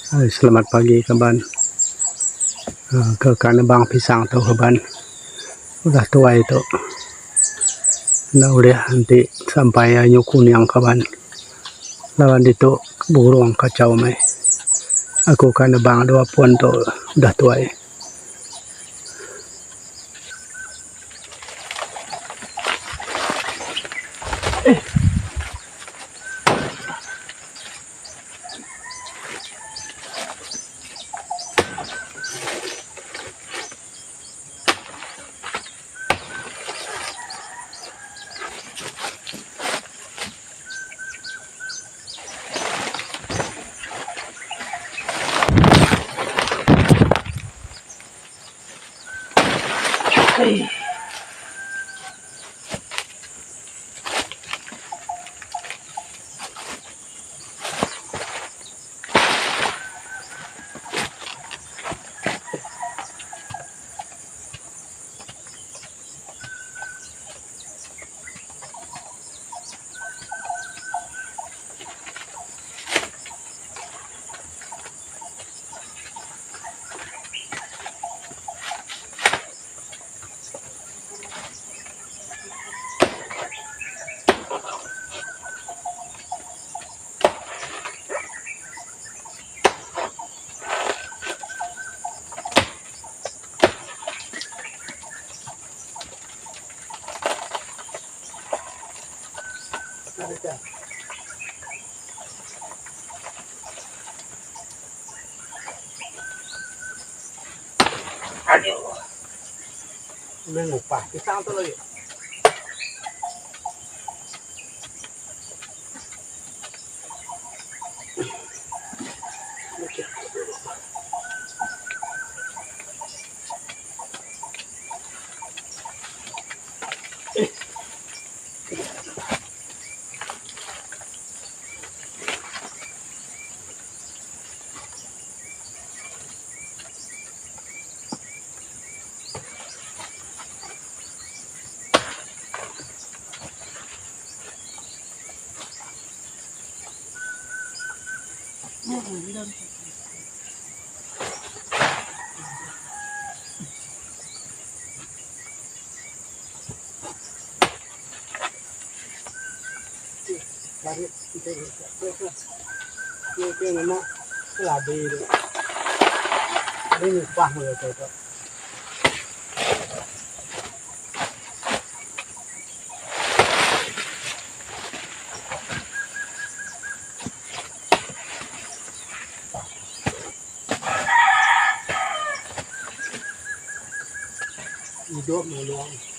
Selamat pagi kaban. Ke ka nebang pisang tu kaban. Udah tuai tu. Enda ulih enti sampai iya nyu kuning kaban. Laban ditu burung kachau meh. Aku ka nebang dua pun tu udah tuai. Ulih ngupah pisang tu lagi. Idup nulung.